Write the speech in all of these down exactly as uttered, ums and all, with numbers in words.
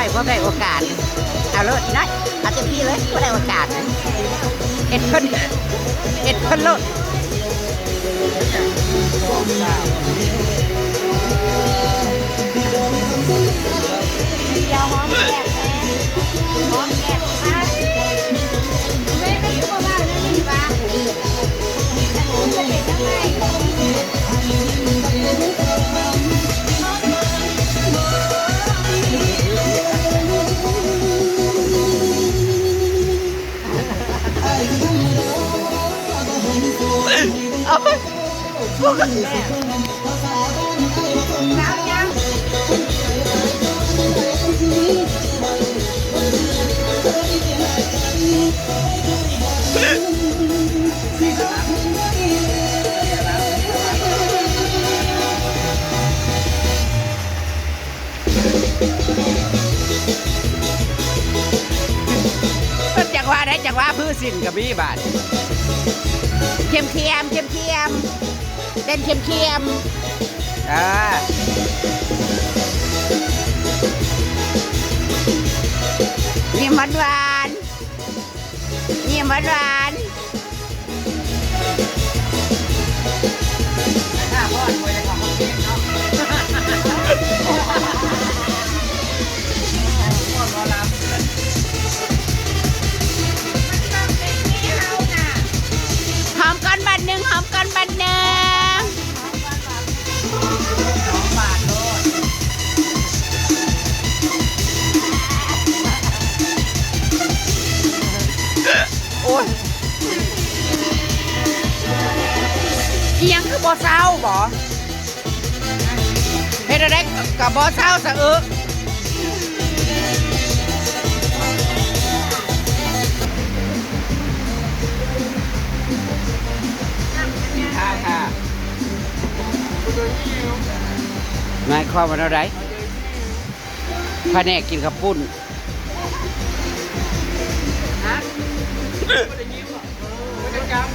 ได้บ่ได้โอกาส เอาโลดน้อย เอาเต็มที่เลย บ่ได้โอกาส เฮ็ดเพิ่น เฮ็ดเพิ่นโลด เดี๋ยวหอมแก้มแน่ หอมแก้มค่ะ เว้ย ไม่รู้ว่าเรื่องนี้ว่า เอาไป จังหวะได้จังหวะพื้นสินกับมีบาดเข้มเข้มเข้มเข้มเล่นเข้มเข้มอ่ายิ้มหวานหวาน ยิ้มหวานหวานหอมก้อนบันหนึ่ง หอมก้อนบันหนึ่ง โอ้ย อีหยังคือบ่เซาบ่ เฮ็ดอะไรกับบ่เซาสะอึก หมายความว่าแนวใด ผนกกินข้าวปุ้น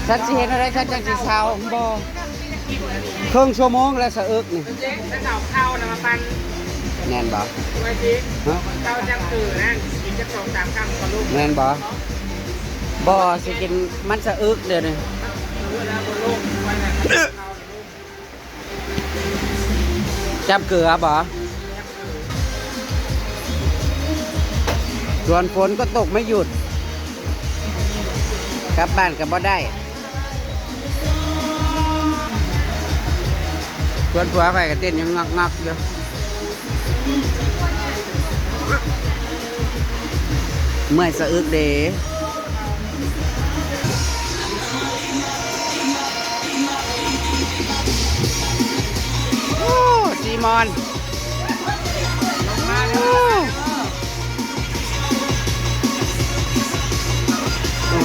ฉันสิเฮ็ดอะไร ฉันจังสิเซาบ่ ครึ่งชั่วโมงแล้วสะอึกนี่ เจ๊ ฉันเอาข้าวนะมาปั่น แน่นบ่ ไว้สิ ฮะ ข้าวจังคือนั่น อีกจะสองสามคำก็ลูก แน่นบ่ บ่ สิกินมันสะอึกเดี๋ยวนี้ เออ แล้วก็ลูก ไว้นะ จับเกลือบ่ ส่วนฝนก็ตกไม่หยุด กลับบ้านก็บ่ได้ ส่วนผัวข้อยก็เต้นยังงักๆอยู่ เมื่อยสะอึกเด้ โอ้ ซีมอน โอ้ โอ้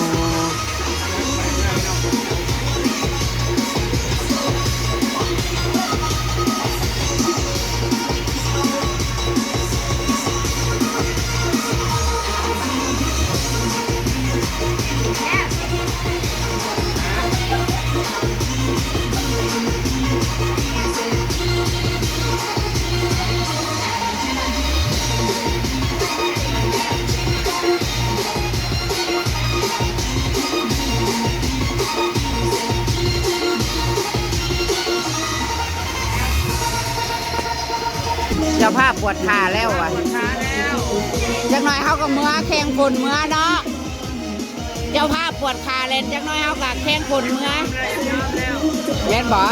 เจ้าภาพปวดขาแล้วว่ะ จักหน่อยเฮาก็เมือแข่งฝนเมือเนาะ เจ้าภาพปวดขาแล้ว จักหน่อยเฮาก็แข่งฝนเมือ แม่นบ่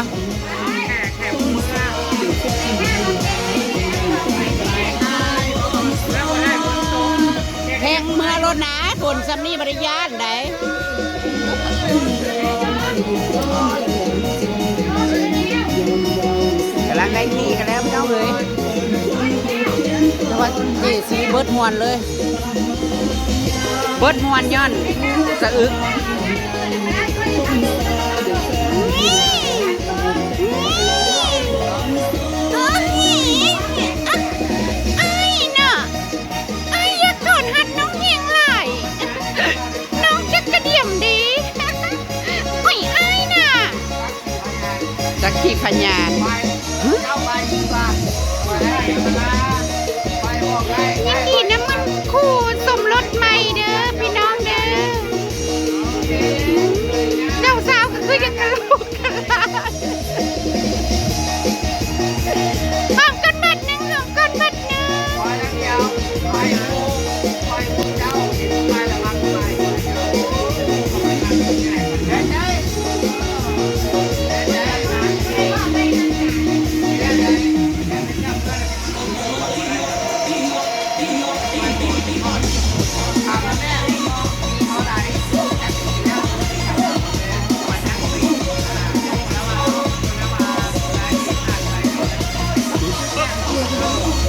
แข่งเมือรถนะ ฝนซ้ำนี่บ่ได้ย้านใด กำลังได้ที่กันแล้วพี่น้องเอ้ย แต่ว่าเจซีเบิดมวนเลย เบิดมวนย้อนสะอึก นี่ นี่ ตัวนี้ อ่ะ อ้ายน่ะ อ้ายอย่าโทษหัดน้องเฮงหลาย น้องจักกระเดี่ยมดี ข่อยอ้ายน่ะ สักขีพยาน ไป เจ้าไปดีกว่า ไปได้เวลา ไปบอกได้ ยินดี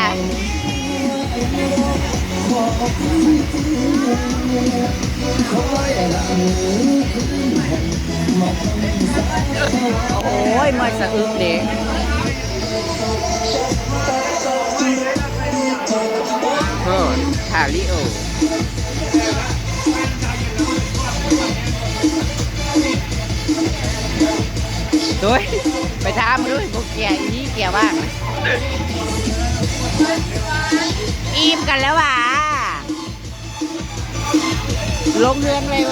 โอ้ย เมื่อยสะอึกเด้ เออ คาริโอ โอ้ย ไปถามดู พวกแกอีนี่แกว่าง อิ่มกันแล้วหวา ลงเฮือนไวๆ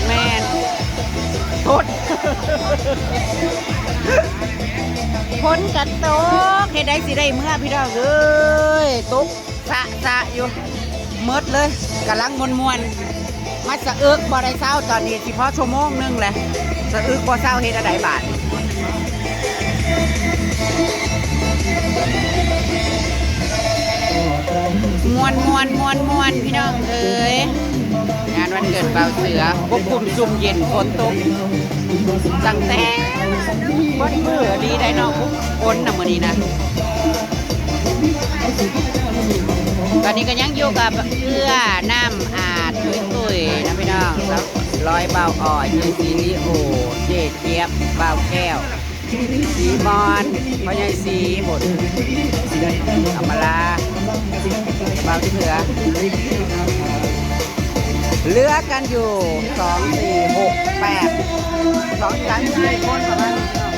แม่น โทษ ฝนกะตก เฮ็ดได้สิได้เมือพี่น้องเอ้ย ตกสะสะอยู่ หมดเลย กำลังม่วนๆ มาสะอึกบ่ได้เซา ตอนนี้สิพอชั่วโมงหนึ่งแหละ สะอึกบ่เซา เฮ็ดอะไรบาด ม่วนม่วนม่วนม่วนพี่น้องเอ้ย งานวันเกิดบ่าวเสือ ควบคุมซุ่มเย็น ฝนตก ตั้งแต่เบิดมื้อดีได้เนาะ ฝนน่ะมื้อนี้นะ ตอนนี้ก็ยังอยู่กับเอื้อน้ำอาดตุ้ยๆ นะพี่น้อง ร้อยเบาอ่อน ยูซีริโอ เจดเจี๊ยบ เบาแก้ว สีมอน พ่อใหญ่สี หมด อมรา เบาเถือ เหลือกันอยู่ สอง สี่ หก แปด สอง สาม สี่ คนประมาณนี้เนาะ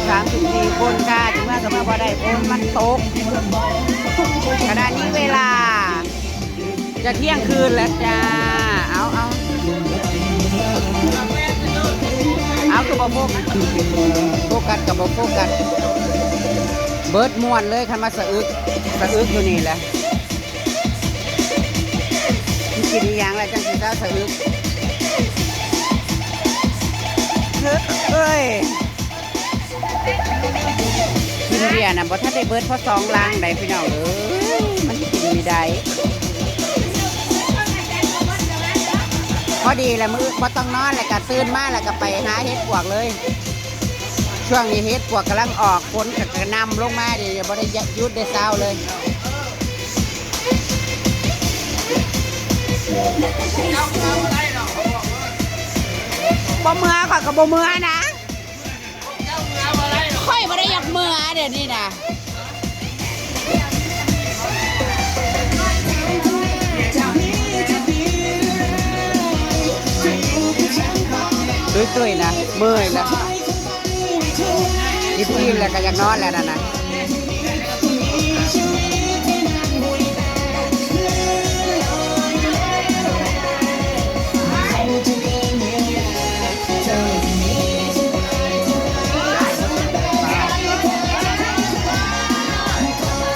สามสิบสี่ คนค่ะ ถึงว่าก็มาบ่ได้ ฝนมันตก ขณะนี้เวลา จะเที่ยงคืนแล้วจ้า เอา เอา เอา คือบ่โฟกัส โฟกัสกับบ่โฟกัส เบิดม่วนเลย คันมาสะอึก สะอึกอยู่นี่แหละ มันกินอีหยังแล้วจังสิเซาสะอึก เฮ้ย กินเบียร์น่ะบ่ทันได้เบิดเพราะสองลังใดพี่น้องเอ้ย มันกินไม่ได้ พอดีแหละมื้อบ่ต้องนอน แล้วก็ตื่นมาแล้วก็ไปหาเห็ดปวกเลย ช่วงนี้เห็ดปวกกำลังออก ฝนก็กระหน่ำลงมา เดี๋ยวบ่ได้หยุดได้เซาเลย บ่เมือ ข้อยก็บ่เมือนะ ข้อยบ่ได้อยากเมือเดี๋ยวนี้นะ ตุ้ยๆ นะ เมื่อยนะ อิ่มๆ แล้วก็อยากนอนแล้วนั่นนะ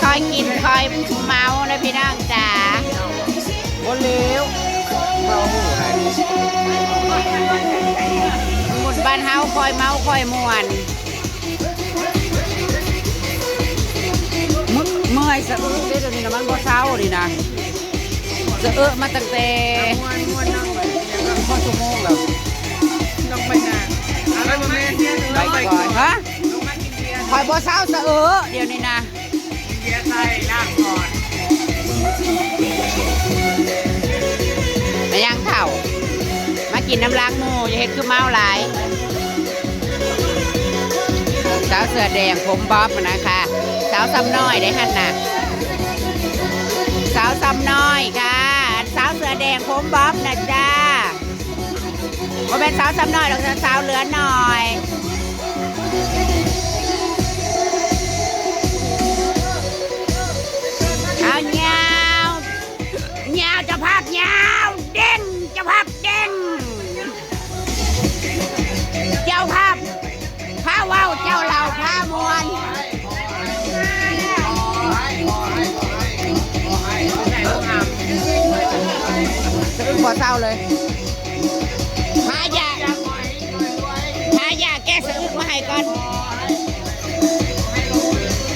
คอยกินคอยเมานะพี่น้องจ๋า บ่เลว เมาหูหลาย หมดบ้าน เฮาคอยเมาคอยม่วน เมื่อยสะอึกเด้ เดี๋ยวนี้นะมันบ่เซานี่นะ สะอึกมาตั้งแต่ ม่วนม่วนนั่งไป พอชั่วโมงแล้ว ต้องไปนา อะไรบ่แม่ ไปก่อน ฮะ คอยบ่เซาสะอึกเดี๋ยวนี้นะ เบียร์ใส่ลากก่อน มายังเฒ่า มากินน้ำล้างหมู่ อย่าเฮ็ดคือเมาหลาย สาวเสื้อแดงผมบ๊อบนะคะ สาวซ้ำน้อยได้หั่นน่ะ สาวซ้ำน้อยค่ะ สาวเสื้อแดงผมบ๊อบนะจ้า บ่แม่นสาวซ้ำน้อยดอก สาวเหลือหน่อย เอายาว ยาว เจ้าภาพยาว เด้ง เจ้าภาพเด้ง เจ้าภาพพาเว้า เจ้าเล่าพาม่วน สะอึกบ่เซาเลย หายา หายาแก้สะอึกมาให้ก่อน